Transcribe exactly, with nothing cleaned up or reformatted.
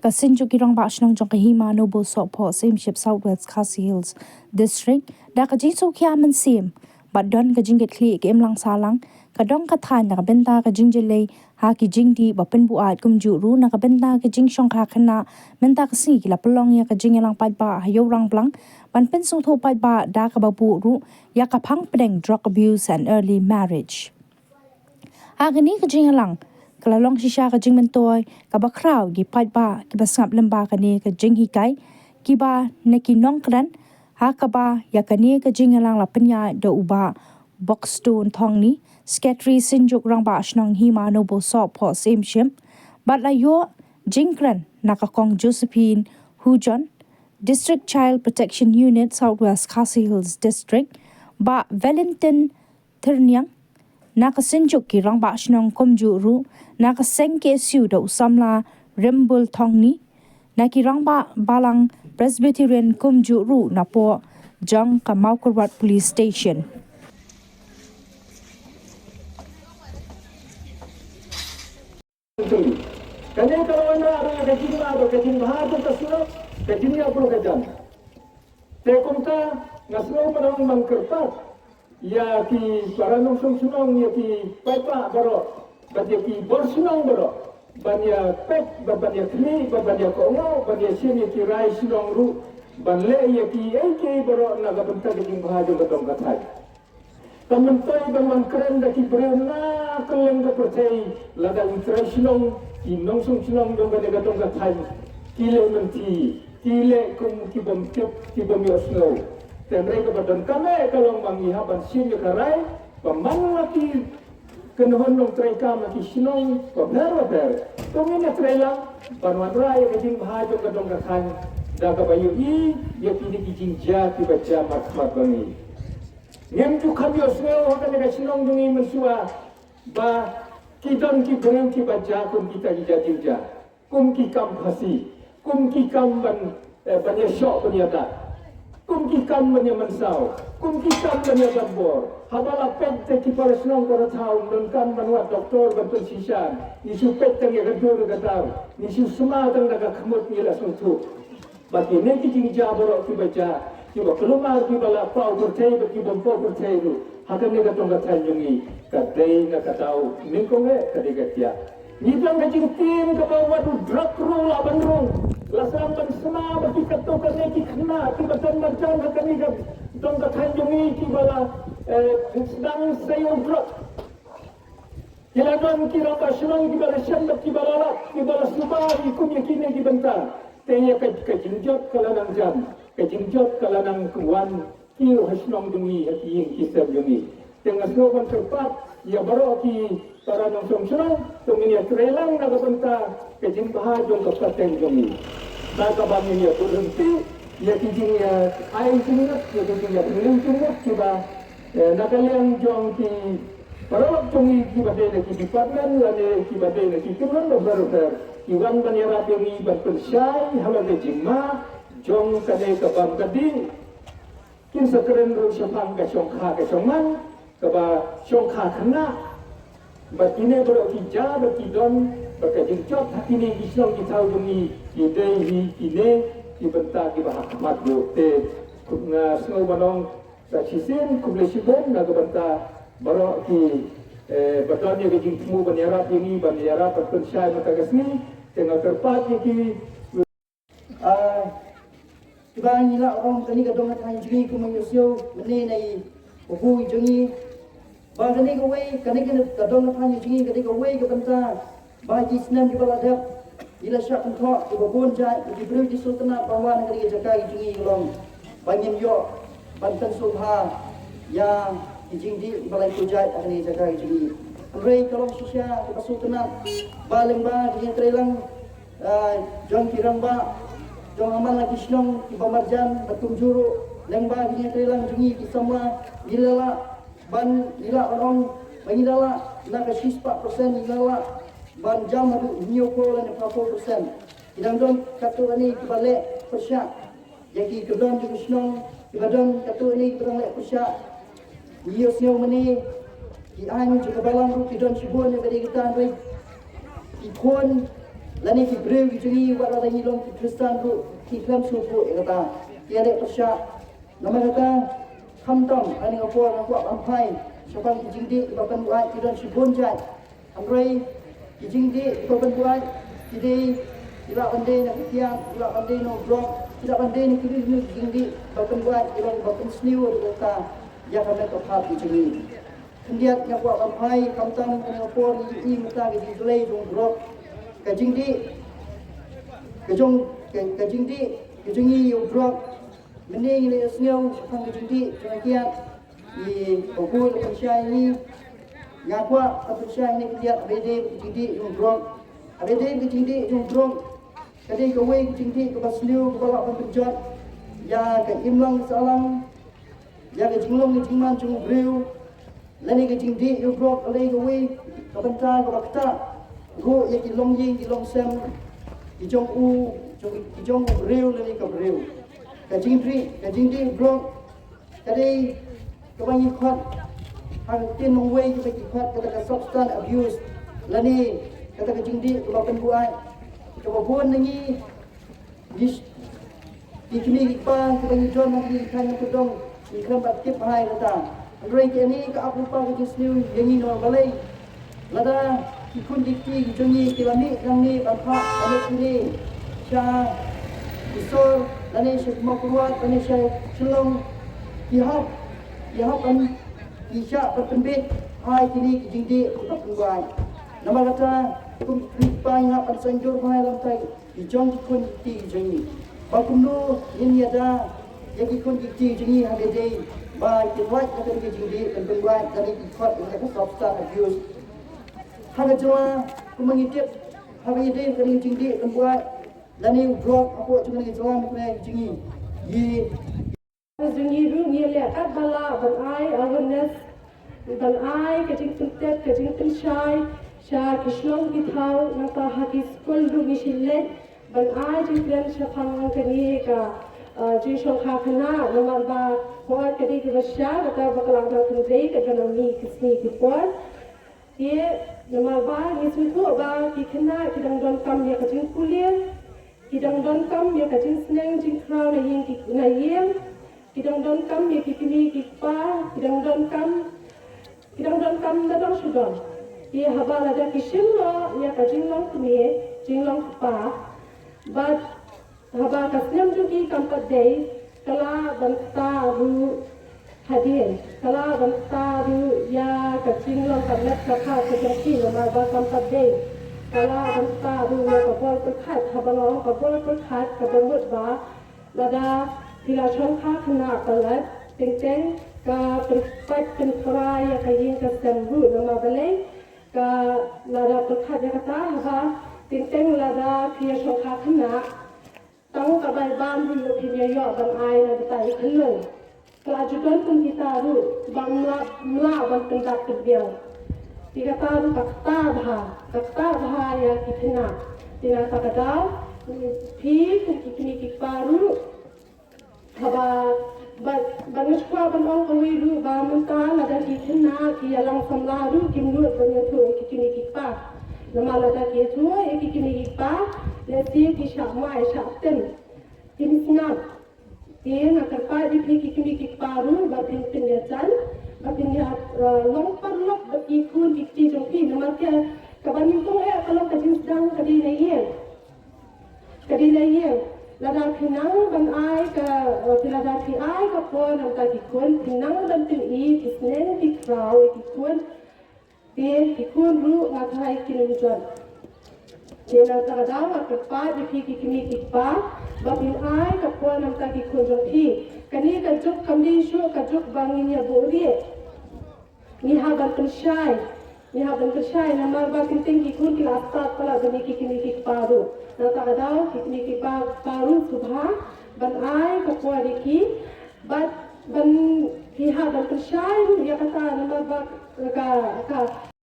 Ka Synjuk ki Rangbah Shnong jong ka Hima Nobo Sohphoh Syiemship South West Khasi Hills District da ka jingsngewkhia mynsiem bad don ka jingkitkhlieh ka imlang sahlang, ka dong ka thaiñ na ka bynta ka jingjyllei ha ki jingdih ba pynbuaid, kumjuh ruh na ka bynta ka jingshongkha khynnah. Mynta ka sngi ki la pynlong ïa ka jingïalang paidbah ha Ïew Rangblang ban pynsngewthuh paidbah da kaba buh ruh ïa ka phang pdeng drug abuse and early marriage. Ha kane ka jingïalang ka la long shisha ka jingmyntoi kaba khraw ïa ki paidbah kiba sngap lyngba kane ka jinghikai kiba na ki nongkren. Ha kaba ïa kane ka jingïalang la pynïaid da u Bah Buxton Thongni, Secretary Synjuk Rangbah Shnong Hima Nobo Sohphoh Syiemship, bad la ïoh jingkren na ka Kong Josephine Hujon, District Child Protection Unit South West Khasi Hills District, Bah Valentine Thyrniang na ka Synjuk ki Rangbah Shnong, kumjuh ruh na ka seng KSU da u samla Rimbul Thongni, na ki rangbah balang Presbyterian, kumjuh ruh na poh jong ka Mawkyrwat Police Station. Kane ka la wanrah ruh ïa ka jingma bad ka jingbha jong ka shnong, ka jingïakhun ka jam. Te kumta nga sngew ban ong ban kyrpad ïa ki para nongshong shnong, ïa ki paidbah baroh bad ïa ki bor shnong baroh ban ïa peit bad ban ïa khmih bad ban ïa kohnguh, ban ïa shim ïa ki rai shnong ruh, ban leh ïa kiei kiei baroh na ka bynta ka jingbha jong ka dong ka thaiñ. Ka myntoi ban wan kren da ki briew na kylleng ka pyrthei, lada u trai shnong, ki nongshong shnong jong kane ka dong ka thaiñ ki leh mynta, ki leh kum ki bym tip, ki bym ïohsngew. Te hynrei kaba donkam eh ka long ba ngi hap ban shim ïa ka rai ba man la ki kynhun nongtrei kam na ki shnong bapher bapher, to ngin ïa trei lang ban wanrah ïa ka jingbha jong ka dong ka thaiñ da kaba ïohi ïa kine ki jingjia kiba jia markhmat ba ngi. Ngim ju kham ïohsngew ha kane ka shnong jong ngi mynshuwa ba ki don ki briew kiba jia kum kita ki jia jingjia, kum ki kam phasi, kum ki kam ban, eh, ban ïashoh ban ïadat, kum ki kam ban ïamynsaw, kum ki kam ban ïabat bor. Haba la peit te ki para shnong para thaw, ym donkam ban wad doktor ban pynshisha, ngi shu peit tang ïa ka dur ka dar, ngi shu sma tang da ka khmut, ngi la sngewthuh. Ba kine ki jingjia baroh kiba jia, kiba kulmar, kiba la paw pyrthei bad ki bym paw pyrthei ruh ha kane ka dong ka thaiñ jong ngi, ka dei na ka daw nyngkong eh, ka dei ka thiah. Ngi don ka jingtieng kaba wat u drok ruh lah ban rung. La sdang ban sma ba ki katto katne ki khynnah kiba don marjan ha kane ka dong ka thaiñ jong ngi kiba la, eh, sdang sa ïa u drok. Ki la don ki rangbah shnong kiba la shem bad kiba la lap, kiba la suba ïa kum ïa kine ki bynta. Te ïa ka, ka jingjot ka la nang jan, ka jingjot ka la nang wan kiew ha shnong jong ngi, ha ki ïing ki sem jong ngi. Te nga sngew ban kyrpad ïa baroh ki para nongshong shnong, to ngin ïa trei lang na ka bynta ka jingbha jong ka pateng jong ngi. Na kaba ngin ïa bud ryntih ïa ki jing, ïa ai jingmut, ïa ki jing, ïa pynlong jingmut kiba, eh, na ka liang jong ki paralok jong ngi kiba dei na ki department lane kiba dei na ki kynhun bapher bapher, ki wan ban ïarap ïa ngi ban pynshai halor ka jingma jong kane ka bam ka dih. Kin sa kren ruh shaphang ka shongkha ka shongman, kaba shongkha khynnah. Bad kine baroh ki jia bad ki don, bad ka jingjot ha kine ki shnong ki thaw jong ngi, ki dei hi kine ki bynta kiba ha khmat ruh. Te nga sngew ban ong sa shisien khublei shibun na ka bynta baroh ki, eh, ba don ïa ka jingthmu ban ïarap ïa ngi, ban ïarap ban pynshai mynta ka sngi. Te nga kyrpad ïa ki Ah, kiba ngi la ong kane ka dong ka thaiñ jong ngi, kumba ngi ïohsngew mynne na i babu jong ngi, ba kane kawei, kane ka dong ka thaiñ jong ngi, kane kawei ka bynta ba ki snem kiba la dep ngi la shah kynthoh kiba bun jait, ki briew ki sngewtynnat ban wan ha kane ka jaka jong ngi, ka long ba ngin ïoh ban pynsngewbha ïa ki jingdih ba la ïathuh jait ha kane ka jaka jong ngi. Hynrei ka long shisha kaba sngewtynnat ba lyngba ki jingtreilang ah, jong ki rangbah jong haman la ki shnong kiba marjan, bad kumjuh ruh lyngba ki jingtreilang jong ngi ki samla, ngi la lah ban, ngi la ong ba ngi la lah na ka shispah percent, ngi la lah ban jam haduh hynñiewphew lane phra phew percent. Ki dang don katto katne kiba leh pyrshah ïa ki kyndon jong ki shnong, kiba don katto katne kiba dang leh pyrshah. Ngi ïohsngew mynne ki aiñ jong ka balang ruh ki don shibun ïa ka dei kata, hynrei ki khun Lane ki briew ki jong ngi wat lada ngi long ki Khristan ruh ki khlem sngewthuh ïa kata. Ki ïaleh pyrshah. Namar kata khamtam ha kane ka por nga kwah ban phai shaphang ki jingdih kiba pynbuaid ki don shibun jait. Hynrei ki jingdih kiba pynbuaid ki dei, ki lah ban dei na ka kiad, ki lah ban dei na u drok, ki lah ban dei na ki briew ki jingdih kiba pynbuaid ki long kiba pynsniew ïa ka met ka phad ki jong ngi. Khyndiat nga kwah ban phai khamtam ha kane ka por ngi ïohi mynta ka jingtlei jong u drok. Ka jingdih ka jong ka, ka jingdih ka jong ngi ïa u drok. Mynne ngi la ïohsngew shaphang ka jingdih jong ka kiad. Ngi, ba bun la pynshai ngi. Nga kwah ban pynshai ngi khyndiat haba ïadei ka jingdih jong u drok. Haba ïadei ka jingdih jong u drok, ka dei kawei ka jingdih kaba sniew kaba lah ban pynjot ïa ka imlang ka sahlang, ïa ka jinglong ka jingman jong u briew. Lane ka jingdih ïa u drok ka dei kawei ka bynta kaba ktah ruh ïa ki longïing ki longsem ki jong u, jong, ki jong u briew lane ka briew. Ka jingdih, ka jingdih u drok ka dei kaba ngi khot ha ka ktien nongwei kaba ki khot kata ka substance abuse, lane kata ka jingdih kaba pynbuaid. Kaba bun na ngi, ngi, ki kmie ki kpa kiba ngi don ha kine ki thaiñ nongkyndong, ngi khlem pat tip bha ïa kata. Hynrei kane ka ap lypa ka jingsniew ïa ngi namar balei? Lada ki khun ki kti ki jong ngi ki la mih nangne ban phah ban leit kine sha ki sor lane sha ki mawkyrwat lane sha Shillong, ki hap, ki hap ban, ki shah ban pynbeit ha kine ki jingdih kiba pynbuaid. Namar kata kum ki kmie ki kpa ngi hap ban sngewthuh bha ïa lade ki jong ki khun ki kti ki jong ngi. Ba kumno ngin ïada ïa ki khun ki kti ki jong ngi haba ïadei ba ki lait na kane ka jingdih ban pynbuaid, kane ki khot ïa ka substance abuse. Ha ka jylla kumba ngi tip, haba ïadei kane ka jingdih ban pynbuaid lane u drok hapoh jong kane ka jylla na kane ka jong ngi. Ngi Ka jong ngi ruh ngi leh katba lah ban ai awareness, ban ai ka jingpyntip, ka jingpynshai sha ki shnong ki thaw, nangta ha ki skul ruh ngi shim leit ban ai jingkren shaphang kane ka, uh, jingshongkha khynnah, namar ba por ka dei kaba shai, kata ba ka la dang kynrei, ka dang mih ki sngi ki por. Te namar ba ngi sngewthuh ba ki khynnah ki dang donkam ïa ka jingpule, ki dang donkam ïa ka jingsneng jingkhraw na ïing ki, na ïing, ki dang donkam ïa ki kmie ki kpa, ki dang donkam, ki dang donkam na dong sha dong. Te haba lada ki shim noh ïa ka jinglong kmie, jinglong kpa, bad haba ka snem jong ki kam pat dei, ka lah ban ktah ruh hadien, ka lah ban ktah ruh ïa ka jinglong ka met ka phad ka jong ki namar ba kam pat dei. Ka lah ban ktah ruh ïa ka bor pyrkhat, haba nga ong ka bor pyrkhat kaba mut ba lada phi la shongkha khynnah palat, teng teng ka pynpait pynpra ïa ka ïing ka sem ruh namar balei? Ka lada pyrkhat ïa kata haba teng teng lada phi ïa shongkha khynnah, tang ka bai bam ruh phin ïa ïoh ban ai na kita i khyllung. Ka la ju don kum kita ruh ba ym lah, ym lah ban pyndap pynbiang. Te kata ruh ka ktah bha, ka ktah bha ïa ki khynnah. Te na kata ka daw phi kum ki kmie ki kpa ruh, haba, ba, ba nga shu kwah ban ong kawei ruh ba mynta lada ki khynnah ki ïalang samla ruh kim nud ban ïathuh ïa ki kmie ki kpa. Namar lada ki ïathuh ïa ki kmie ki kpa, lehse ki shah mai shah tem, kim sngap. Te nga kyrpad ïa phi ki kmie ki kpa ruh ba phin pynïajan, ba phin ïa, eh, long paralok bad ki khun ki kti jong phi. Namar ka, kaba nyngkong eh ka long ka jingsdang ka dei na ïing. Ka dei na ïing, lada phi nang ban ai ka, eh, phi, lada phi ai ka por na bynta ki khun, phi nang ban pyni, phi sneng, phi khraw ïa ki khun. Te ki khun ruh nga tharai kin ym jot. Te na kata ka daw nga kyrpad ïa phi ki kmie ki kpa ba phin ai ka por na bynta ki khun jong phi. Kane ka juk kam dei shuh ka juk ba ngin ïa buhrieh. Ngi hap ban pynshai, ngi hap ban pynshai namar ba teng teng ki khun ki la stad palat ban ïa ki kmie ki kpa ruh. Na kata ka daw ki kmie ki kpa, kpa ruh sngewbha ban ai ka por ïa ki, bad ban, ki hap ban pynshai ruh ïa kata namar ba ka, ka,